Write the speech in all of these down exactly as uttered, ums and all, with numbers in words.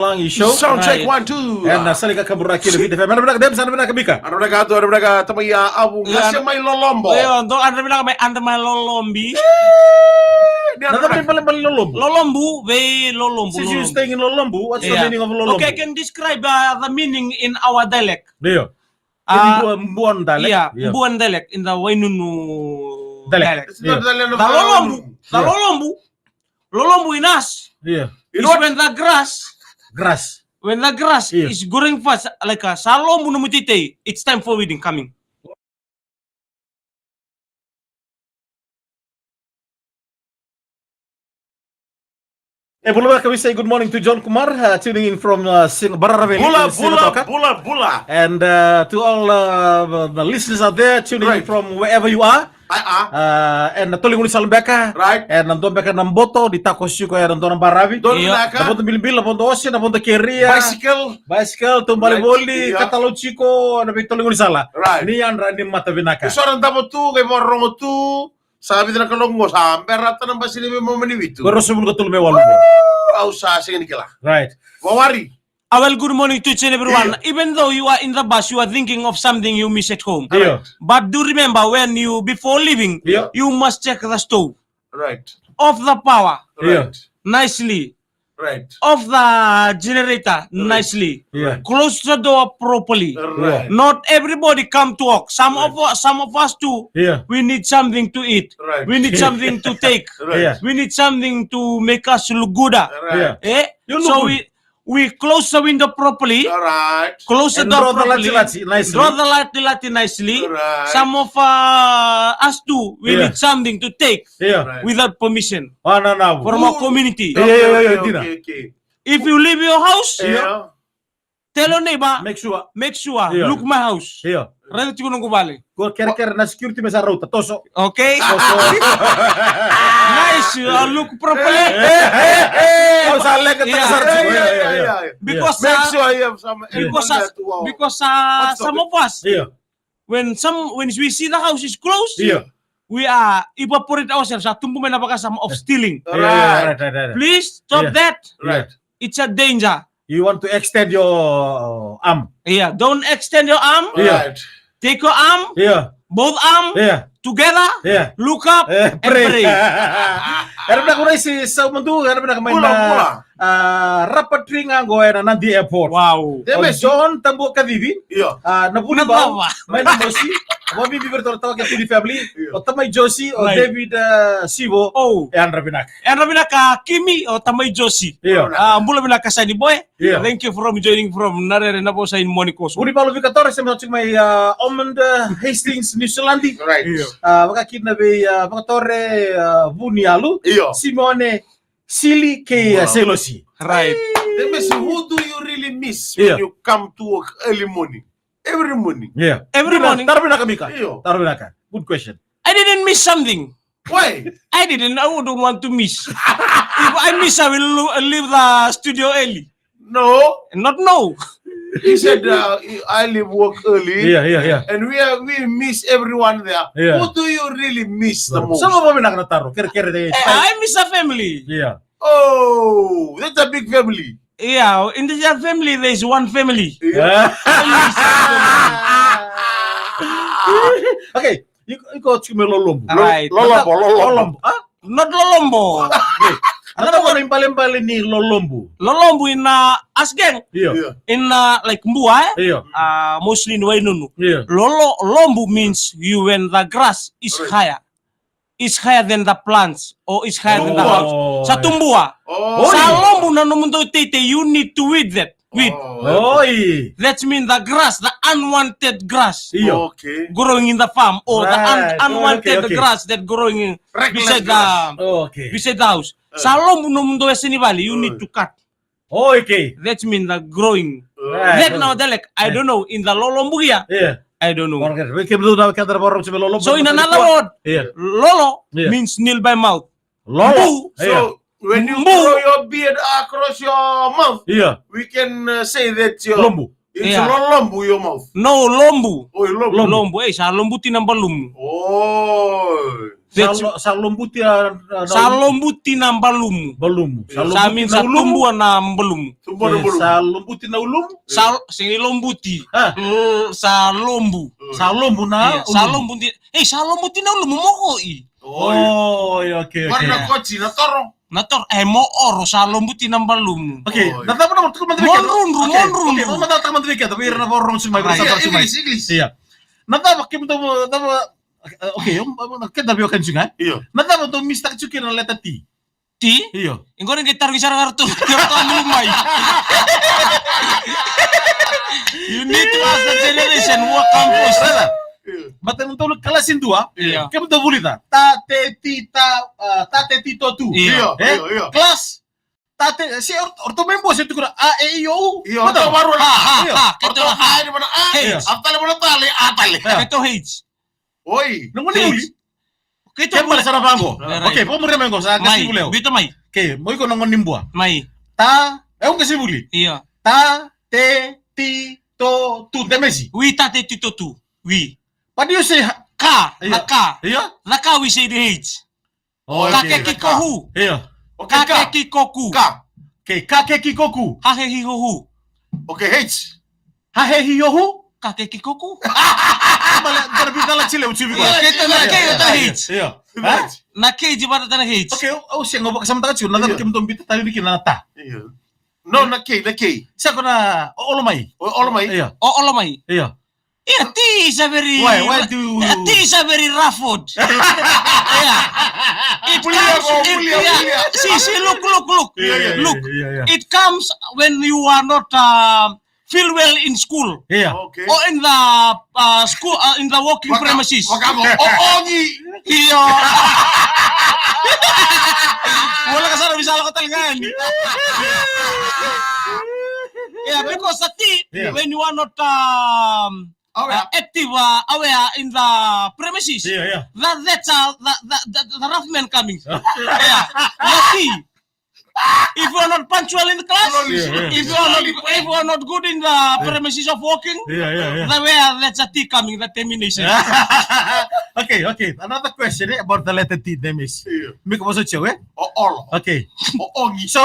Langi show. Sound check, right. One, two. And, uh, sa lai kakaburaki na Viti F M. Yadra vinaka Debs, yadra vinaka Mika. Yadra vinaka tu, yadra vinaka tamai Avu. Qase mai Lolombo. Io, dou yadra vinaka mai, yadra mai Lolombi. Yadra vinaka. Balebale Lolombo. Lolombo, vei Lolombo. Since you staying in Lolombo, what's the meaning of Lolombo? Okay, I can describe, uh, the meaning in our dialect. Io. Ah, in Buan dialect. Yeah, Buan dialect, in the Wainunu dialect. It's not the land of Lolombo. The Lolombo. Lolombo in us. Yeah. It's when the grass, grass, when the grass is growing fast, like a sa lombu na nomu iteitei, it's time for wedding coming. E bula vinaka, we say good morning to John Kumar, uh, tuning in from, uh, Sing-, Bararavi. Bula, bula, bula, bula. And, uh, to all, uh, the listeners out there tuning in from wherever you are. Right. Uh, and na toli gaunisala beka. Right. And na dua beka na boto ni takosi iko, e na dua na baravi. Dua na beka. Na boto bilibili, na boto ose, na boto keria. Bicycle. Bicycle, taubale voli, katalauci iko na veitoli gaunisala. Right. Ni yadra ni mata vinaka. Ni so na davo tu, qai vakarorogo tu. Sa vica na kaloko qo sa berata na basi ni veimama ni vitu. Qo ruasagavulu ka tolu me walu qo. Au sa sega ni kila. Right. Vawari. A well, good morning to each and everyone. Even though you are in the bus, you are thinking of something you miss at home. Io. But do remember, when you, before leaving, you must check the stove. Right. Off the power. Right. Nicely. Right. Off the generator nicely. Yeah. Close the door properly. Right. Not everybody come to work. Some of us, some of us too, we need something to eat. Right. We need something to take. Right. Yeah. We need something to make us look good. Right. Eh? So we, we close the window properly. All right. Close the door properly. Draw the lati lati nicely. Draw the lati lati nicely. All right. Some of, uh, us too, we need something to take. Yeah. Right. Without permission. From our community. Yeah, yeah, yeah, yeah, okay, okay. If you leave your house, tell your neighbor, make sure, look my house. Raica tiko noqu vale. Qo kerekere na security me sa rauta, toso. Okay. Toso. Nice, uh, look properly. Au sa leqa tiko sara tiko. Yeah, yeah, yeah. Because, uh, because, uh, because, uh, some of us, when some, when we see the house is closed, we are evaporate ourselves. Sa tubu mai na vakasama of stealing. Right, right, right. Please stop that. Right. It's a danger. You want to extend your arm. Yeah, don't extend your arm. Yeah. Right. Take your arm. Yeah. Both arm. Yeah. Together. Yeah. Look up and pray. Era vinaka, Raisi Saumadu, era vinaka mai na, ah, Rapatri ga qo ena Nadi Airport. Wow. O John Tabuakacivi. Io. Ah, na vuli bau mai na mosi. Vakabibi vei iratou na Tawake Tui family. Io. O tamai Josi, o David, ah, Sivo. Oh. Yadra vinaka. Yadra vinaka Kimi, o tamai Josi. Io. Ah, bula vinaka Sani boy. Io. Thank you from joining from Narere Navosa in Monikoso. Vunivalu Vikatore, sema tiko mai, ah, Ormond, ah, Hastings, New Zealand. Right. Io. Ah, vakakina vei, ah, Vakatore, ah, Vunialu. Io. Simone, Sili kei, ah, Selosi. Right. They miss, who do you really miss when you come to work early morning? Every morning. Yeah. Every morning. Taro vinaka Mika. Io. Taro vinaka. Good question. I didn't miss something. Why? I didn't, I wouldn't want to miss. If I miss, I will lo-, leave the studio early. No. Not no. He said, uh, "I leave work early." Yeah, yeah, yeah. And we are, we miss everyone there. Yeah. Who do you really miss the most? Sa vakavinaka na taro. Kerekere de. Eh, I miss a family. Yeah. Oh, that's a big family. Yeah, in the family, there is one family. Yeah. I miss a family. Okay. Iko, iko tiko mai Lolombu. Right. Lolombo, Lolombo. Lolombo, ah? Not Lolombo. Another one. Ibalebale ni Lolombo. Lolombo in, uh, Asgang. Io. Io. In, uh, like Bua, eh? Io. Uh, mostly in Wainunu. Io. Lolo-, lombo means you when the grass is higher. Is higher than the plants or is higher than the house. Oh. Sa tumbua. Oh. Sa lombo na nomudou teitei, you need to weed that. Weed. Oh. Oi. That means the grass, the unwanted grass. Io. Okay. Growing in the farm or the un-, unwanted grass that growing in, beside the, beside the house. Sa lombo nomudou yasa ni vale, you need to cut. Okay. That means the growing. Right. That now they're like, I don't know, in the Lolombo here, I don't know. So in another word, lolo means kneel by mouth. Lolo. So when you grow your beard across your mouth, we can, uh, say that your lombo. It's lolombo your mouth. No, lombo. Oh, lombo. Lombo, eh, sa lombo tina balumu. Oh. Sa lo-, sa lobuti a, a, na sa ulumu. Lobuti na balumu. Balumu. Sa lobuti na ulumu. Sa means sa tubu na balumu. Tubu na balumu. Sa lobuti na ulumu. Sa, sega ni lobuti. A. L-, sa lobu. Sa lobu na ulumu. Sa lobuti. E, sa lobuti na ulumu, moko'i. Oi, okay, okay. Kori na koci, na toro. Na toro, e, mo'oro, sa lobuti na balumu. Okay, na cava na, mo rundru, mo rundru. Okay, mo mada, takamada vei keda, vei ira na vakarorogo tiko mai, right. Sa tara tiko mai. English, English. Ia. Na cava, kemudou, cava, e, okay, um, um, keda vei o Kanjuga, e? Io. Na cava dou mistake tiko kina na leta T? T? Io. Qori qai tarogi sara ga ratou, ratou a liu mai. You need to ask the generation who come first. Brother, baleta ni dou kalasi dua, io, kemudou vulica. Ta, te, ti, ta, a, ta, te, ti, to, tu. Io. E? Io, io. Class, ta, te, se, o, o ratou mai Bua se tukuna A, E, I, O, U. Io, o ratou varua na A. Ha, ha, ha, keitou, ha, ha, ni mana A. H. After ni mana ta, lai A tale. Io. Keitou H. Oi. Na gone vuli. Keitou vuli. Keitou vuli sara vaqo. Right. Okay, vakamuria mai qo, sa qai, mai, sivu levu. Biuta mai. Okay, mo iko na gone ni Bua. Mai. Ta, e, au qai sivuli. Io. Ta, te, ti, to, tu, demesi. Wi, ta, te, ti, to, tu. Wi. But you say ha-, ka, io, na ka. Io. Na ka, we say the H. Oh, ka, okay. Ke, ki, ko, hu. Io. Okay, ka, ka. Ke, ki, ko, ku. Ka. Okay, ka, ke, ki, ko, ku. Ha, he, hi, ho, hu. Okay, H. Ha, he, hi, ho, hu. Ka, ke, ki, ko, ku. Bale, bale, bale, bale, chile, uchivi. Io, keitou na K, keitou na H. Io. Ha? Na K, ji vata na H. Okay, au, au sega, au vakasamataka tiko, na cava kemudou biuta tale ni kina na ta. Io. No, na K, na K. Sa ko na o-, olo mai. O-, olo mai. Io. O-, olo mai. Io. Yeah, T is a very, why, why do you, yeah, T is a very rough word. Yeah. It comes, it, yeah. See, see, look, look, look. Yeah, yeah, look. Yeah, yeah. It comes when you are not, um, feel well in school. Yeah. Okay. Or in the, uh, school, uh, in the working premises. Waka-, waka-, o-, ongi. Io. Wala ka sara bisa lako tale ga yani. Yeah, because the T, yeah, when you are not, um, aware, uh, active, uh, aware in the premises. Yeah, yeah. That, that's, uh, the, the, the, the rough man coming. Yeah. The T. If you are not punctual in the class, yeah, yeah, if you are not, if you are not good in the, yeah, premises of working, yeah, yeah, yeah, the way, uh, that's a T coming, the termination. Okay, okay. Another question, eh, about the letter T, Demis. Yeah. Mika, vosoti au, eh? O-, olo. Okay. O-, ongi. So,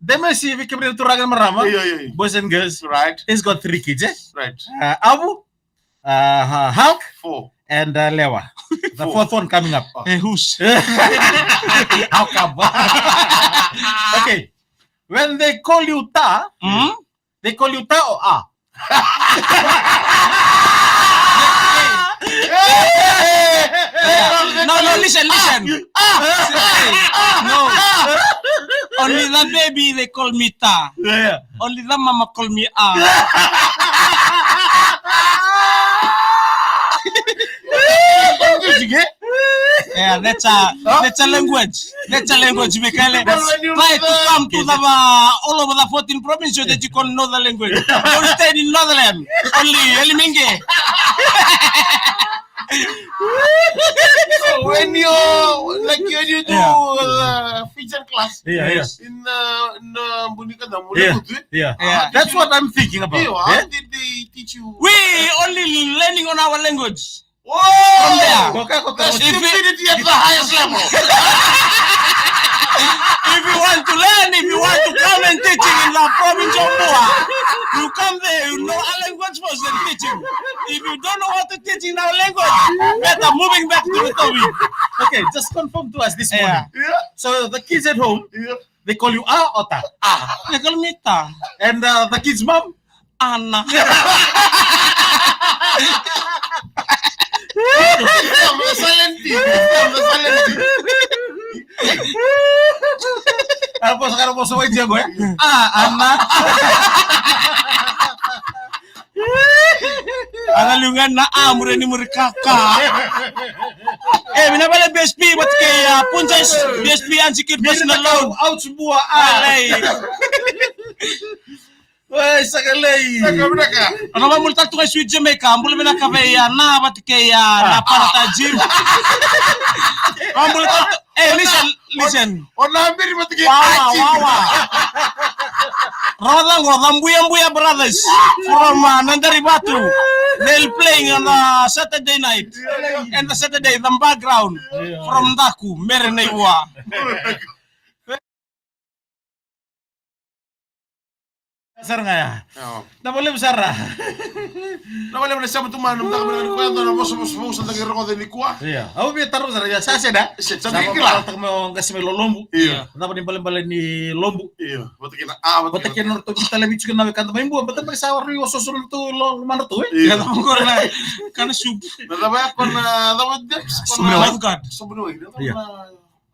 Demis, vei kemuni na turaga, marama, yeah, yeah, yeah, boys and girls, right, he's got three kids, eh? Right. Uh, Avu, uh, Hulk, four, and, uh, Lewa. The fourth one coming up. Oh. Eh, who's? How come? Okay. When they call you Ta, mm? They call you Ta or A? No, no, listen, listen. No. Only the baby they call me Ta. Yeah, yeah. Only the mama call me A. Yeah, that's a, that's a language. That's a language, Michele. Try to come to the, uh, all over the fourteen provinces so that you can know the language. Don't stay in Northern. Only, only Mingi. So when you, like, when you do, yeah, uh, feature class, yeah, yeah, in, uh, in, uh, Bunika, the, yeah, Mulebutu, yeah, yeah, that's what I'm thinking about. Yeah? How did they teach you? We only learning on our language. Whoa! From there. That's stupidity at the highest level. If you want to learn, if you want to come and teaching in the province of Bua, you come there, you know our language first, then teaching. If you don't know what to teach in our language, better moving back to Vitovi. Okay, just confirm to us this morning. Yeah. Yeah. So the kids at home, yeah, they call you A or Ta? A. They call me Ta. And, uh, the kids' mom? Ana. Silent. Silent. Ana vosa, ana vosa mai Diego, eh? A, Ana. Ana liu ga na A, muri ni muri kaka. E, vinaka vakalevu B S P vata kei, a, Punjas, B S P unsecured personal loan. Ouch, Bua, a. Alai. Oi, sa kalai. Vinaka, vinaka. Au na vakamuria tale tu ga i Sweet Jamaica, bula vinaka vei, a, Na vata kei, a, Na Parata Jim. Vakamuria tale tu, e, listen, listen. O Na biri vata kei Wawa, Jim. Wawa. Rau ca qo, the Buyabuya Brothers from, a, Nadarivatu. They're playing on the Saturday night. And the Saturday, the background. Yeah. From Daku, Mere Neivua. Sara ga ya. Io. Na valevu sara. Na valevu na sema tu mana mtaka mana ni koya na vosa vosa vosa da ke rogo de ni kua. Io. Au via taro sara ya sa seda. Se sa na kila. Taka mo gasi mai lolombu. Io. Na vani bale bale ni lombu. Io. Vata kina a vata kina. Vata kina to kita levi chukina na kanda mai bua. Vata mai sa waru o soso to lo mana to. Io. Na mongora na kana supu. Na vaya kona na vaya. Sumina wai. Lifeguard. Sumina wai. Io.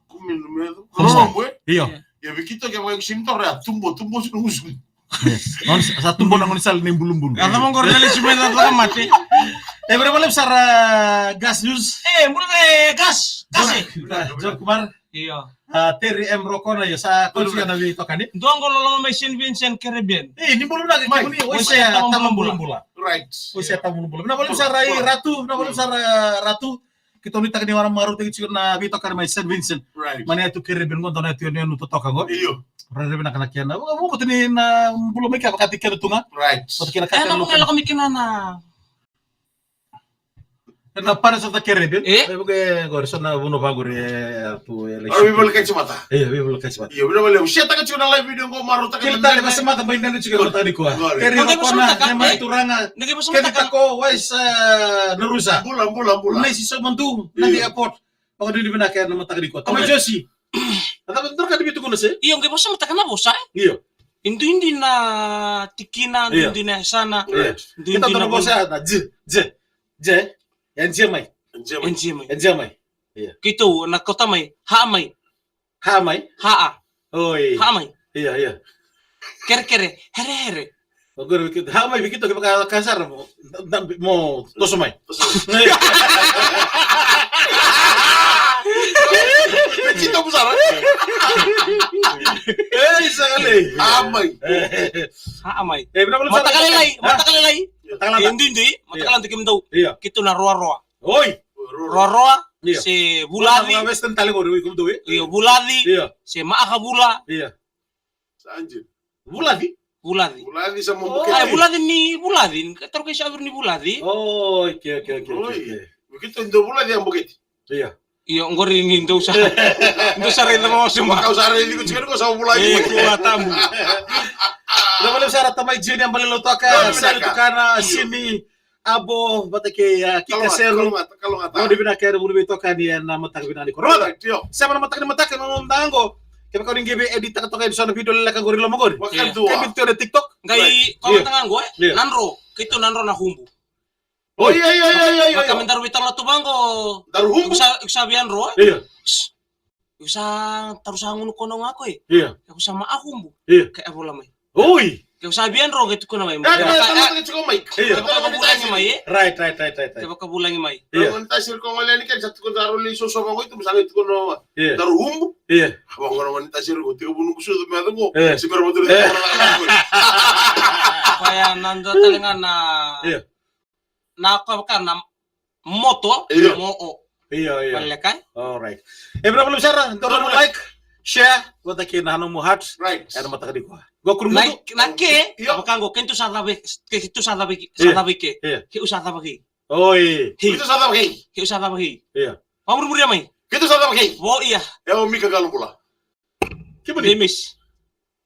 Kumi no medo. Kumi no medo. Io. Ia vei keitou ke vaka sini toro ya tubo, tubo sini usu. Yes. Sa tubo na gaunisala ni bulubulu. Ka tama qori na lesu mai na takamate. E vere vale sara Gas News. E, bula e Gas. Gas. Joe Kumar. Io. A, Terry M Rokona, io, sa kau sika na veitokani. Dua qo loloma mai Saint Vincent Caribbean. E, ni bula na ke kemuni, oi se a tama bulabula. Right. Oi se a tama bulabula. Na vale sara i Ratu, na vale sara Ratu. Keitou nuitaka ni wara marautaki tiko na veitokani mai Saint Vincent. Right. Mai na yatu Caribbean qo, dua na yatu yanuyanu totoka qo. Io. Rairai vinaka na kena. Vuqa, vuqa tu ni na bula mai kea vakati kena tu ga. Right. Vata kei na ka kena lako mai kina na. Na Pirates of the Caribbean. E? E vuqa e qori, so na vuna vaqori e tu e lai. Ora veivolekati mata. E, veivolekati mata. Io, veivolekati. Share taka tiko na live video qo, marautaka. Kila tale, vasa mata mai dana tiko e mataka ni kua. Qori. Keri rokona, ne mai turaga. Keri tako, wais, e, na rusa. Bula, bula, bula. Nei si so mandu. Na di airport. Vakanuinui vinaka ena mataka nikua. Tama Josi. A cava dua ka ni veitukuna se? Io, qai vosa mataka na vosa, e? Io. E duidui na tikina, duidui na yasana. Io. Duidui na vosa na je, je, je. E jia mai. E jia mai. E jia mai. Io. Keitou na kauta mai, ha mai. Ha mai? Ha. Oi. Ha mai. Io, io. Kerekere, herehere. Oqori vei keitou, ha mai vei keitou kevaka ka sara mo, mo toso mai. Toso mai. Vei keitou mo sara. Ei, sa kalei. Ha mai. Ha mai. E, vinaka, vinaka. Mataka lailai, mataka lailai. Mataka lailai. E duidui, mataka lailai kemudou. Io. Keitou na roaroa. Oi. Roaroa, io, se vulaci. Vulaci, Western tale qori, oi, kemudou, e? Io, vulaci. Io. Se maaka vula. Io. Sa anjin. Vulaci? Vulaci. Vulaci sa mo bukete. Ai, vulaci ni vulaci. Ka taro kai sa viri ni vulaci. Oh, okay, okay, okay, okay. Oi. Keitou dau vulaci a bukete. Io. Io, qori ni dou sa, dou sa raica mo suma. Kau sa raica ko tiko ni ko sa vulaci. E, kua tabu. Dou vale sara tamai Jini a bale lo toka, sa tukana, Simi. Abo, vata kei, a, Kika Seru. Kalougata, kalougata. Vuni vinaka ena vuni veitokani ena mataka vinaka nikua. Rogoca. Io. Sema na mataka ni mataka na noda qo. Kevaka o ni qai vei edit taka toka ena so na video leleka qori loma qori. Waka dua. Kevaka tu ena TikTok. Qai, right, ko mataka qo, e? Io. Na dro, keitou na dro na hubu. Oi. Oi, oi, oi. Vaka me daru veitalanoa tu vaqo. Daru hubu. Iko sa, iko sa via dro, e? Io. Iko sa taru sa gunu kono ga ko e. Io. Iko sa ma a hubu. Io. Ka e vola mai. Oi. Ke sa via dro ke tukuna mai. Kevaka vulagi mai, e? Right, right, right, right, right. Kevaka vulagi mai. Io. Sa tukuna dro ni so so vaqo tu sa tukuna. Io. Daru hubu. Io. Vaqo na wani tasiri ko tiko vunu kusu me vaqo. Io. Sipera mo tu. Io. Koya na dua tale ga na. Io. Na koya vaka na moto, io, mo o. Io, io. Vale kai? All right. E vinaka vakalevu sara, dou na like, share, vata kei na nomu heart. Right. Ena mataka nikua. Qo kuru mutu. Na ke, io, vaka qo, keitou sa cava, keitou sa cava, io, sa cava ke. Io. Keitou sa cava ke. Oi. Keitou sa cava ke. Keitou sa cava ke. Io. Vamurimuria mai. Keitou sa cava ke. Vo ia. E o Mika Kalubula. Kemuni. Demis.